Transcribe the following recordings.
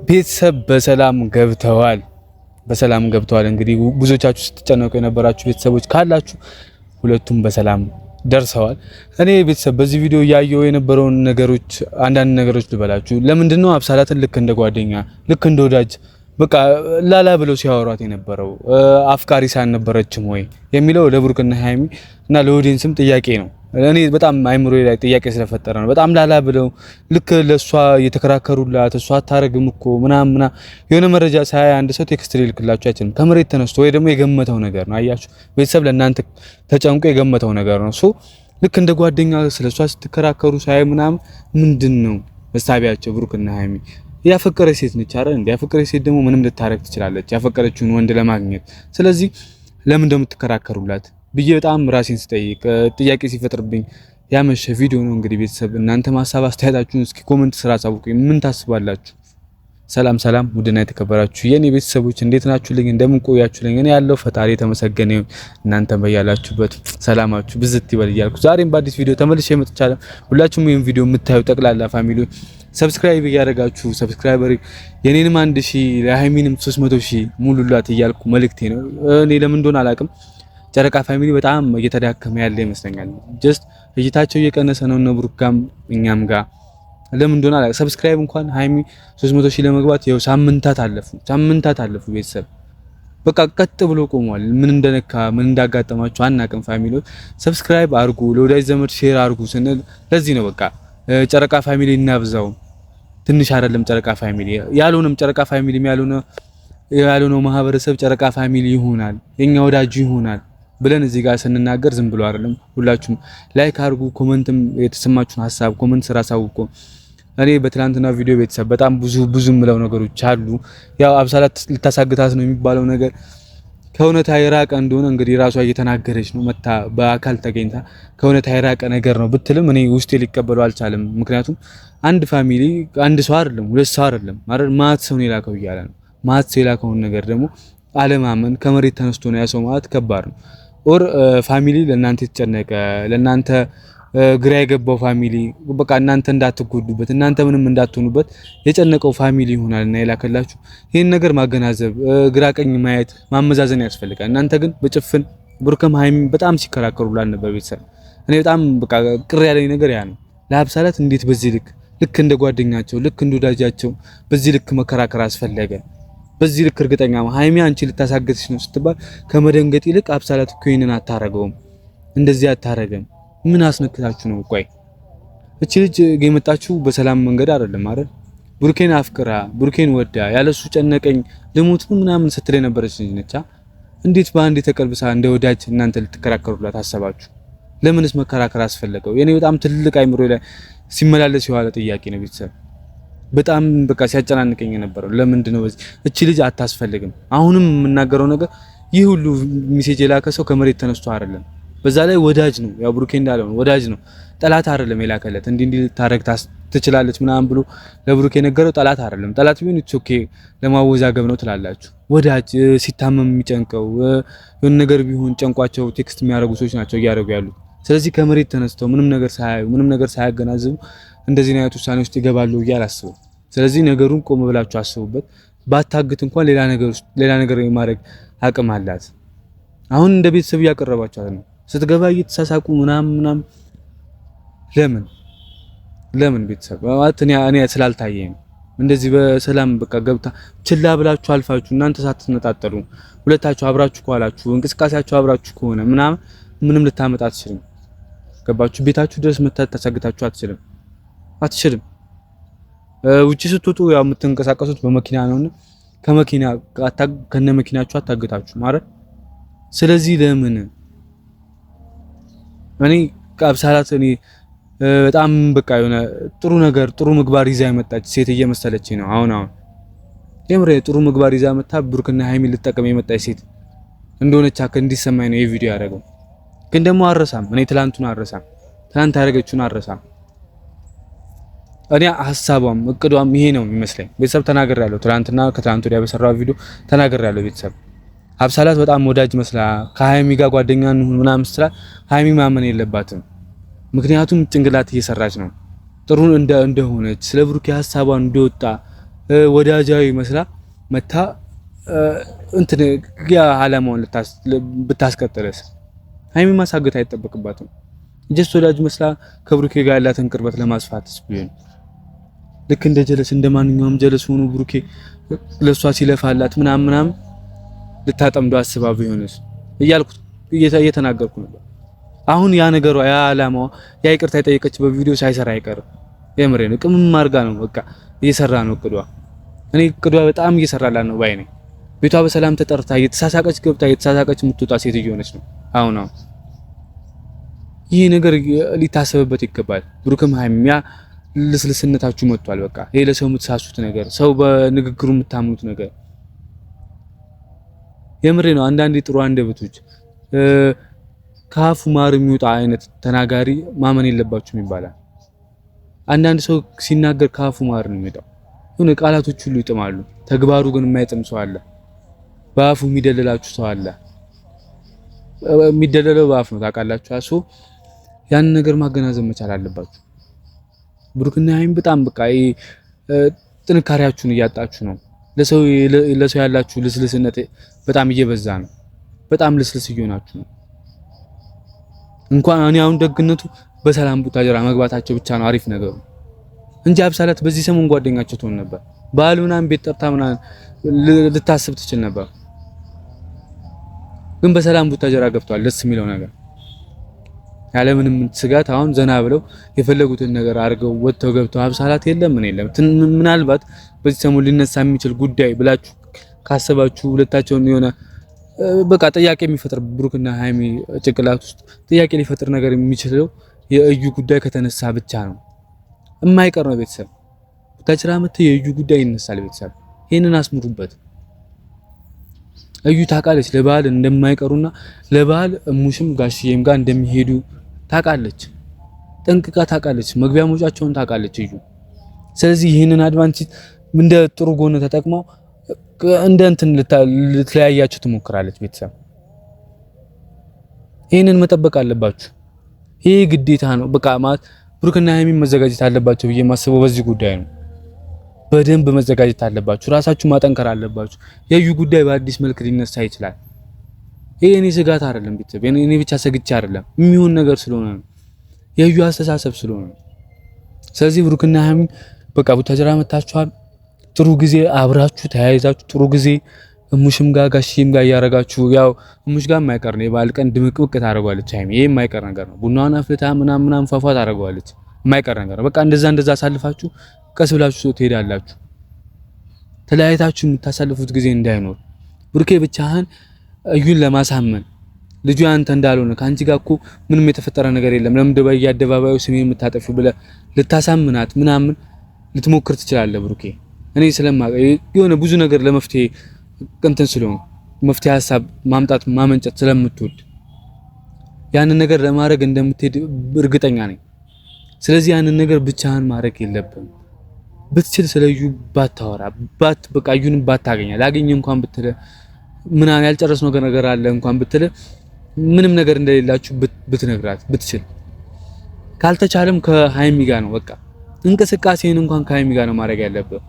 ቤተሰብ በሰላም ገብተዋል። በሰላም ገብተዋል። እንግዲህ ብዙዎቻችሁ ስትጨነቁ የነበራችሁ ቤተሰቦች ካላችሁ ሁለቱም በሰላም ደርሰዋል። እኔ ቤተሰብ በዚህ ቪዲዮ እያየው የነበረውን ነገሮች አንዳንድ ነገሮች ልበላችሁ። ለምንድን ነው አብሳላትን ልክ እንደ ጓደኛ ልክ እንደ ወዳጅ በቃ ላላ ብለው ሲያወሯት የነበረው? አፍቃሪ ሳልነበረችም ወይ የሚለው ለብሩክና ሃይሚ እና ለ audience ም ጥያቄ ነው። እኔ በጣም አይምሮ ላይ ጥያቄ ስለፈጠረ ነው። በጣም ላላ ብለው ልክ ለእሷ እየተከራከሩላት እሷ አታረግም እኮ ምናምን ምናምን የሆነ መረጃ ሳያይ አንድ ሰው text ሊልክላችሁ አይችልም። ከመሬት ተነስቶ ወይ ደግሞ የገመተው ነገር ነው። አያችሁ ቤተሰብ ለእናንተ ተጨንቆ የገመተው ነገር ነው። So ልክ እንደ ጓደኛ ስለሷ ስትከራከሩ ሳያይ ምናምን ምንድን ነው መሳቢያቸው ብሩክና ሃይሚ ያፈቀረች ሴት ነች አይደል? እንዴ ያፈቀረች ሴት ደግሞ ምንም ልታረግ ትችላለች፣ ያፈቀረችውን ወንድ ለማግኘት። ስለዚህ ለምን እንደምትከራከሩላት ብዬ በጣም ራሴን ስጠይቅ ጥያቄ ሲፈጥርብኝ ያመሸ ቪዲዮ ነው። እንግዲህ ቤተሰብ እናንተ ሀሳብ አስተያየታችሁን እስኪ comment ስር አሳውቁኝ። ምን ታስባላችሁ? ሰላም ሰላም፣ ውድና የተከበራችሁ የኔ ቤተሰቦች እንዴት ናችሁልኝ? እንደምን ቆያችሁልኝ? እኔ ያለው ፈጣሪ የተመሰገነ ይሁን፣ እናንተም በያላችሁበት ሰላማችሁ ብዝት ይበል እያልኩ ዛሬም በአዲስ ቪዲዮ ተመልሼ መጥቻለሁ። ሁላችሁም ይህን ቪዲዮ የምታዩ ጠቅላላ family subscribe እያደረጋችሁ subscriber የኔንም 1000 ለሃይሚንም 300,000 ሙሉላት እያልኩ መልእክቴ ነው። እኔ ለምን እንደሆነ አላውቅም ጨረቃ family በጣም እየተዳከመ ያለ ይመስለኛል። Just እይታቸው እየቀነሰ ነው እነ ብሩክ ጋም እኛም ጋር ለምን እንደሆነ አላውቅም። Subscribe እንኳን ሃይሚ 300,000 ለመግባት ይኸው ሳምንታት አለፉ፣ ሳምንታት አለፉ። ቤተሰብ በቃ ቀጥ ብሎ ቆሟል። ምን እንደነካ ምን እንዳጋጠማችሁ አናውቅም። Family ዎች subscribe አድርጉ፣ ለወዳጅ ዘመድ share አድርጉ ስንል ለዚህ ነው። በቃ ጨረቃ family እናብዛው። ትንሽ አይደለም ጨረቃ family ያልሆነም ጨረቃ family ያልሆነው ማህበረሰብ ጨረቃ family ይሆናል፣ የኛ ወዳጅ ይሆናል ብለን እዚህ ጋር ስንናገር ዝም ብሎ አይደለም። ሁላችሁም like አድርጉ፣ comment ም የተሰማችሁን ሀሳብ comment ስር አሳውቁ። እኔ በትላንትና ቪዲዮ ቤተሰብ በጣም ብዙ ብዙ የምለው ነገሮች አሉ። ያው አብሳላት ልታሳግታት ነው የሚባለው ነገር ከእውነታ የራቀ እንደሆነ እንግዲህ ራሷ እየተናገረች ነው። መታ በአካል ተገኝታ ከእውነታ የራቀ ነገር ነው ብትልም እኔ ውስጤ ሊቀበሉ አልቻለም። ምክንያቱም አንድ family አንድ ሰው አይደለም ሁለት ሰው አይደለም ማለት ማት ሰው ነው የላከው እያለ ነው። ማት ሰው የላከውን ነገር ደግሞ አለማመን ከመሬት ተነስቶ ነው ያ ሰው ማለት ከባድ ነው። Or family ለእናንተ የተጨነቀ ለእናንተ ግራ የገባው family በቃ እናንተ እንዳትጎዱበት እናንተ ምንም እንዳትሆኑበት የጨነቀው family ይሆናል እና የላከላችሁ ይህን ነገር ማገናዘብ ግራ ቀኝ ማየት ማመዛዘን ያስፈልጋል። እናንተ ግን በጭፍን ብሩክም ሃይሚ በጣም ሲከራከሩላት ነበር ቤተሰብ። እኔ በጣም በቃ ቅር ያለኝ ነገር ያ ነው። ለአብሳላት እንዴት በዚህ ልክ ልክ እንደ ጓደኛቸው ልክ እንደ ወዳጃቸው በዚህ ልክ መከራከር አስፈለገ? በዚህ ልክ እርግጠኛ ሃይሚ አንቺ ልታሳግትሽ ነው ስትባል ከመደንገጥ ይልቅ አብሳላት እኮ ይሄንን አታረገውም፣ እንደዚህ አታረገም። ምን አስነክታችሁ ነው? ቆይ እቺ ልጅ የመጣችሁ በሰላም መንገድ አይደለም አይደል? ብሩኬን አፍቅራ ብሩኬን ወዳ ያለሱ ጨነቀኝ ልሞት ምናምን ስትል የነበረች ልጅ ነቻ። እንዴት በአንድ ተቀልብሳ እንደ ወዳጅ እናንተ ልትከራከሩላት አሰባችሁ? ለምንስ መከራከር አስፈለገው? የኔ በጣም ትልቅ አይምሮ ላይ ሲመላለስ የዋለ ጥያቄ ነው ቤተሰብ በጣም በቃ ሲያጨናንቀኝ የነበረው ለምንድን ነው በዚህ እቺ ልጅ አታስፈልግም። አሁንም የምናገረው ነገር ይህ ሁሉ message የላከ ሰው ከመሬት ተነስቶ አይደለም። በዛ ላይ ወዳጅ ነው፣ ያው ብሩኬ እንዳለው ነው ወዳጅ ነው፣ ጠላት አይደለም። የላከለት እንዲህ እንዲህ ልታረግ ትችላለች ምናምን ብሎ ለብሩኬ የነገረው ጠላት አይደለም። ጠላት ቢሆን it's okay ለማወዛገብ ነው ትላላችሁ። ወዳጅ ሲታመም የሚጨንቀው የሆነ ነገር ቢሆን ጨንቋቸው text የሚያደርጉ ሰዎች ናቸው እያደረጉ ያሉት። ስለዚህ ከመሬት ተነስተው ምንም ነገር ሳያዩ ምንም ነገር ሳያገናዝቡ እንደዚህ አይነት ውሳኔ ውስጥ ይገባሉ ብዬ አላስብም። ስለዚህ ነገሩን ቆም ብላችሁ አስቡበት። ባታግት እንኳን ሌላ ነገር ውስጥ ሌላ ነገር የማድረግ አቅም አላት። አሁን እንደ ቤተሰብ እያቀረባችኋት ነው። ስትገባ እየተሳሳቁ ምናምን ምናምን። ለምን ለምን ቤተሰብ ማለት እኔ ስላልታየኝ እንደዚህ በሰላም በቃ ገብታ ችላ ብላችሁ አልፋችሁ እናንተ ሳትነጣጠሉ ሁለታችሁ አብራችሁ ከኋላችሁ እንቅስቃሴያችሁ አብራችሁ ከሆነ ምናምን ምንም ልታመጣ አትችልም። ገባችሁ? ቤታችሁ ድረስ መታ ታሳግታችሁ አትችልም አትችልም። ውጪ ስትወጡ ያው የምትንቀሳቀሱት በመኪና ነውና ከመኪና ከነ መኪናችሁ አታግታችሁ ማለት። ስለዚህ ለምን እኔ አብሳላት እኔ በጣም በቃ የሆነ ጥሩ ነገር ጥሩ ምግባር ይዛ የመጣች ሴት እየመሰለች ነው አሁን አሁን የምሬ ጥሩ ምግባር ይዛ መታ ብሩክና ሃይሚ ልጠቀም የመጣች ሴት እንደሆነች አከ እንዲሰማኝ ነው የቪዲዮ ያደረገው። ግን ደግሞ አረሳም፣ እኔ ትላንቱን አረሳም፣ ትላንት ያደረገችውን አረሳም። እኔ ሀሳቧም እቅዷም ይሄ ነው የሚመስለኝ። ቤተሰብ ተናግሬያለሁ። ትላንትና ከትላንት ወዲያ በሰራው ቪዲዮ ተናግሬያለሁ። ቤተሰብ አብሳላት በጣም ወዳጅ መስላ ከሀይሚ ጋር ጓደኛ እንሁን ምናምን ስትላት ሀይሚ ማመን የለባትም። ምክንያቱም ጭንቅላት እየሰራች ነው። ጥሩ እንደሆነች ስለ ብሩኬ ሀሳቧን እንደወጣ ወዳጃዊ መስላ መታ እንትን ያ አላማውን ብታስቀጥለስ? ሀይሚ ማሳገት አይጠበቅባትም። Just ወዳጅ መስላ ከብሩኬ ጋር ያላትን ቅርበት ለማስፋትስ ቢሆን ልክ እንደ ጀለስ፣ እንደ ማንኛውም ጀለስ ሆኖ ብሩኬ ለሷ ሲለፋላት ምናምን ምናምን ልታጠምዶ አስባ ቢሆንስ እያልኩት እየተናገርኩ ነበር። አሁን ያ ነገሯ፣ ያ አላማዋ፣ ያ ይቅርታ የጠየቀች በቪዲዮ ሳይሰራ አይቀርም። የምሬ ነው። ቅምም አድርጋ ነው በቃ እየሰራ ነው እቅዷ። እኔ እቅዷ በጣም እየሰራላት ነው ባይ ነኝ። ቤቷ በሰላም ተጠርታ እየተሳሳቀች ገብታ እየተሳሳቀች የምትወጣ ሴት እየሆነች ነው አሁን አሁን። ይህ ነገር ሊታሰብበት ይገባል። ብሩክም ሀይሚም ያ ልስልስነታችሁ መጥቷል። በቃ ይሄ ለሰው የምትሳሱት ነገር፣ ሰው በንግግሩ የምታምኑት ነገር የምሬ ነው። አንዳንዴ ጥሩ አንደበቶች፣ ከአፉ ማር የሚወጣ አይነት ተናጋሪ ማመን የለባችሁም ይባላል። አንዳንድ ሰው ሲናገር ከአፉ ማር ነው የሚወጣው፣ የሆነ ቃላቶች ሁሉ ይጥማሉ። ተግባሩ ግን የማይጥም ሰው አለ። በአፉ የሚደልላችሁ ሰው አለ። የሚደለለው በአፍ ነው ታውቃላችሁ። አሶ ያንን ነገር ማገናዘብ መቻል አለባችሁ። ብሩክና ሀይሚ በጣም በቃ ጥንካሬያችሁን እያጣችሁ ነው። ለሰው ያላችሁ ልስልስነት በጣም እየበዛ ነው። በጣም ልስልስ እየሆናችሁ ነው። እንኳን እኔ አሁን ደግነቱ በሰላም ቡታጀራ መግባታቸው ብቻ ነው አሪፍ ነገሩ እንጂ አብሳላት በዚህ ሰሞን ጓደኛቸው ትሆን ነበር። በዓል ምናምን ቤት ጠርታ ምናምን ልታስብ ትችል ነበር። ግን በሰላም ቡታጀራ ገብቷል። ደስ የሚለው ነገር ያለምንም ስጋት አሁን ዘና ብለው የፈለጉትን ነገር አድርገው ወጥተው ገብተው አብሳላት የለም ምን የለም። ምናልባት በዚህ ሰሞን ሊነሳ የሚችል ጉዳይ ብላችሁ ካሰባችሁ ሁለታቸውን የሆነ በቃ ጥያቄ የሚፈጥር፣ ብሩክና ሃይሚ ጭንቅላት ውስጥ ጥያቄ ሊፈጥር ነገር የሚችለው የእዩ ጉዳይ ከተነሳ ብቻ ነው። የማይቀር ነው ቤተሰብ። ቡታጅራ መጥተው የእዩ ጉዳይ ይነሳል ቤተሰብ። ይህንን አስምሩበት። እዩ ታውቃለች ለበዓል እንደማይቀሩና ለበዓል እሙሽም ጋሽዬም ጋር እንደሚሄዱ ታውቃለች፣ ጠንቅቃ ታውቃለች፣ መግቢያ መውጫቸውን ታውቃለች እዩ። ስለዚህ ይህንን advantage እንደ ጥሩ ጎን ተጠቅመው እንደ እንትን ልትለያያቸው ትሞክራለች። ቤተሰብ ይህንን መጠበቅ አለባችሁ። ይህ ግዴታ ነው። በቃ ማለት ብሩክና ሀይሚ መዘጋጀት አለባቸው ብዬ የማስበው በዚህ ጉዳይ ነው። በደንብ መዘጋጀት አለባችሁ። ራሳችሁ ማጠንከር አለባችሁ። የእዩ ጉዳይ በአዲስ መልክ ሊነሳ ይችላል። ይሄ እኔ ስጋት አይደለም ቤተሰብ፣ እኔ ብቻ ሰግቼ አይደለም፣ የሚሆን ነገር ስለሆነ ነው፣ የእዩ አስተሳሰብ ስለሆነ ነው። ስለዚህ ብሩክና ሀይሚ በቃ ቡታጀራ መታችኋል። ጥሩ ጊዜ አብራችሁ ተያይዛችሁ ጥሩ ጊዜ እሙሽም ጋር ጋሽም ጋር እያረጋችሁ፣ ያው እሙሽ ጋር የማይቀር ነው። የበዓል ቀን ድምቅምቅ ታደርገዋለች ሀይሚ። ይሄ የማይቀር ነገር ነው። ቡናዋን አፍልታ ምናምን ምናምን ፏፏ ታደርገዋለች። የማይቀር ነገር ነው። በቃ እንደዛ እንደዛ አሳልፋችሁ ቀስ ብላችሁ ትሄዳላችሁ። ተለያይታችሁ የምታሳልፉት ጊዜ እንዳይኖር ብሩኬ ብቻህን እዩን ለማሳመን ልጁ ያንተ እንዳልሆነ፣ ከአንቺ ጋር እኮ ምንም የተፈጠረ ነገር የለም፣ ለምን በየአደባባዩ ስሜን የምታጠፊው ብለህ ልታሳምናት ምናምን ልትሞክር ትችላለህ ብሩኬ። እኔ ስለማ የሆነ ብዙ ነገር ለመፍትሄ እንትን ስለሆነ መፍትሄ ሀሳብ ማምጣት ማመንጨት ስለምትወድ ያንን ነገር ለማድረግ እንደምትሄድ እርግጠኛ ነኝ። ስለዚህ ያንን ነገር ብቻህን ማድረግ የለብህም። ብትችል ስለ እዩ ባታወራ፣ በቃ እዩንም ባታገኛ፣ ላገኘ እንኳን ብትል፣ ምናምን ያልጨረስነው ነገር አለ እንኳን ብትል፣ ምንም ነገር እንደሌላችሁ ብትነግራት ብትችል፣ ካልተቻለም ከሀይሚ ጋር ነው፣ በቃ እንቅስቃሴን እንኳን ከሀይሚ ጋር ነው ማድረግ ያለብህ።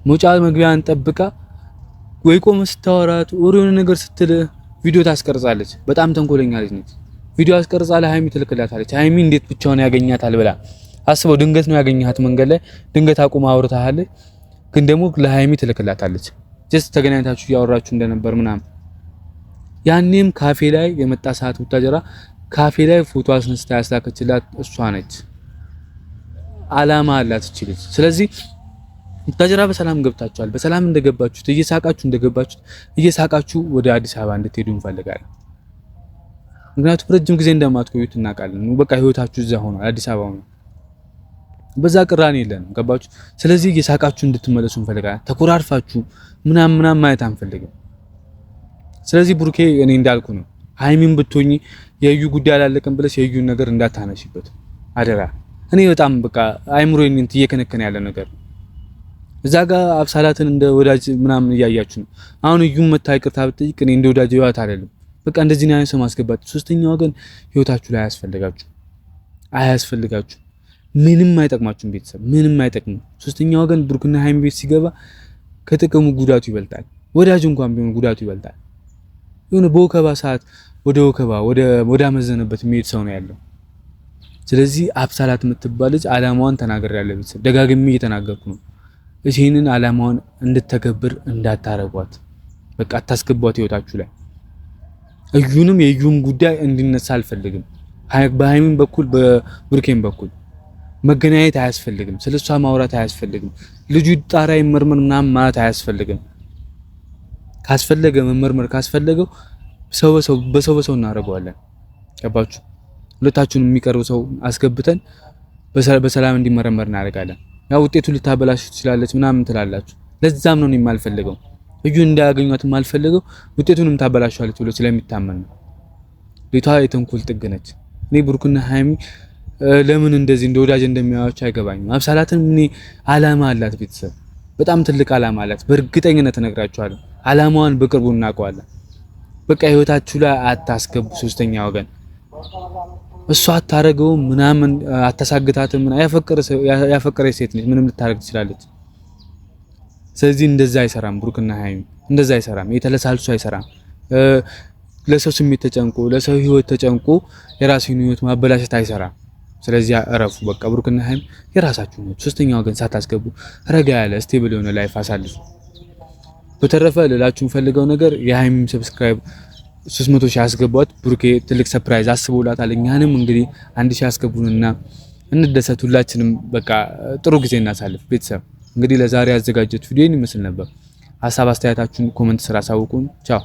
መውጫ መግቢያን ጠብቃ ወይ ቆመ ስታወራት ወር የሆነ ነገር ስትል ቪዲዮ ታስቀርጻለች። በጣም ተንኮለኛ ልጅ ነች። ቪዲዮ አስቀርጻ ለሀይሚ ትልክላታለች። ሀይሚ እንዴት ብቻውን ያገኛታል ብላ አስበው። ድንገት ነው ያገኘሃት፣ መንገድ ላይ ድንገት አቁማ አውርታሃለች። ግን ደግሞ ለሀይሚ ትልክላታለች። Just ተገናኝታችሁ እያወራችሁ እንደነበር ምናምን። ያኔም ካፌ ላይ የመጣ ሰዓት ቡታጀራ ካፌ ላይ ፎቶ አስነስታ ያስላከችላት እሷ ነች። አላማ አላት እቺ ልጅ። ስለዚህ ቡታጀራ በሰላም ገብታችኋል። በሰላም እንደገባችሁት እየሳቃችሁ እንደገባችሁት እየሳቃችሁ ወደ አዲስ አበባ እንድትሄዱ እንፈልጋለን። ምክንያቱም ረጅም ጊዜ እንደማትቆዩት እናውቃለን። በቃ ህይወታችሁ እዛ ሆኗል፣ አዲስ አበባ ሆኗል። በዛ ቅራኔ የለንም። ገባችሁ? ስለዚህ እየሳቃችሁ እንድትመለሱ እንፈልጋለን። ተኮራርፋችሁ ምናምን ምናምን ማየት አንፈልግም። ስለዚህ ብሩኬ እኔ እንዳልኩ ነው። ሀይሚን ብትሆኚ የእዩ ጉዳይ አላለቀም ብለሽ የእዩን ነገር እንዳታነሺበት አደራ። እኔ በጣም በቃ አይምሮዬን እንትን እየከነከነ ያለ ነገር ነው። እዛ ጋር አብሳላትን እንደ ወዳጅ ምናምን እያያችሁ ነው። አሁን እዩን መታ ይቅርታ ብትጠይቅ እኔ እንደ ወዳጅ ህይወት አይደለም። በቃ እንደዚህ ነው ሰው ማስገባት። ሶስተኛ ወገን ህይወታችሁ ላይ አያስፈልጋችሁ አያስፈልጋችሁ። ምንም አይጠቅማችሁም። ቤተሰብ ምንም አይጠቅምም። ሶስተኛ ወገን ብሩክና ሀይሚ ቤት ሲገባ ከጥቅሙ ጉዳቱ ይበልጣል። ወዳጅ እንኳን ቢሆን ጉዳቱ ይበልጣል። የሆነ በወከባ ሰዓት ወደ ወከባ ወደ አመዘነበት የሚሄድ ሰው ነው ያለው። ስለዚህ አብሳላት የምትባል ልጅ አላማዋን ተናግሬያለሁ። ቤተሰብ ደጋግሜ እየተናገርኩ ነው። ይህንን አላማዋን እንድተገብር እንዳታረጓት፣ በቃ አታስገቧት ህይወታችሁ ላይ። እዩንም የእዩም ጉዳይ እንዲነሳ አልፈልግም። በሀይሚም በኩል በብሩኬም በኩል መገናኘት አያስፈልግም። ስለሷ ማውራት አያስፈልግም። ልጁ ጣራ ይመርመር ምናምን ማለት አያስፈልግም። ካስፈለገ መመርመር ካስፈለገው ሰው በሰው በሰው በሰው እናደርገዋለን። ገባችሁ? ሁለታችሁን የሚቀርብ ሰው አስገብተን በሰላም እንዲመረመር እናደርጋለን። ያው ውጤቱ ልታበላሽ ትችላለች ምናምን ትላላችሁ። ለዛም ነው የማልፈልገው እዩ እንዳያገኟት የማልፈልገው ውጤቱንም ታበላሻለች ብሎ ስለሚታመን ነው። ቤቷ የተንኮል ጥግ ነች። እኔ ብሩክና ሀይሚ ለምን እንደዚህ እንደ ወዳጅ እንደሚያዩአቸው አይገባኝም። አብሳላትን እኔ አላማ አላት፣ ቤተሰብ በጣም ትልቅ አላማ አላት። በእርግጠኝነት እነግራችኋለሁ። አላማዋን በቅርቡ እናውቀዋለን። በቃ ህይወታችሁ ላይ አታስገቡ ሶስተኛ ወገን። እሷ አታረገውም ምናምን አታሳግታትም። ያፈቀረ ሴት ነች፣ ምንም ልታረግ ትችላለች። ስለዚህ እንደዛ አይሰራም። ብሩክና ሀይሚ እንደዛ አይሰራም። የተለሳልሱ አይሰራም። ለሰው ስሜት ተጨንቆ ለሰው ህይወት ተጨንቆ የራስን ህይወት ማበላሸት አይሰራም። ስለዚህ እረፉ። በቃ ብሩክና ሀይሚ የራሳችሁ ነው። ሶስተኛ ወገን ሳታስገቡ ረጋ ያለ stable የሆነ life አሳልፉ። በተረፈ ልላችሁ የምፈልገው ነገር የሀይሚም subscribe 300 ሺህ አስገቧት። ብሩኬ ትልቅ surprise አስቦላታል። እኛንም እንግዲህ 1,000 አስገቡንና እንደሰት፣ ሁላችንም በቃ ጥሩ ጊዜ እናሳልፍ። ቤተሰብ እንግዲህ ለዛሬ ያዘጋጀሁት ቪዲዮ ይመስል ነበር። ሀሳብ አስተያየታችሁን comment ስር አሳውቁን። ቻው።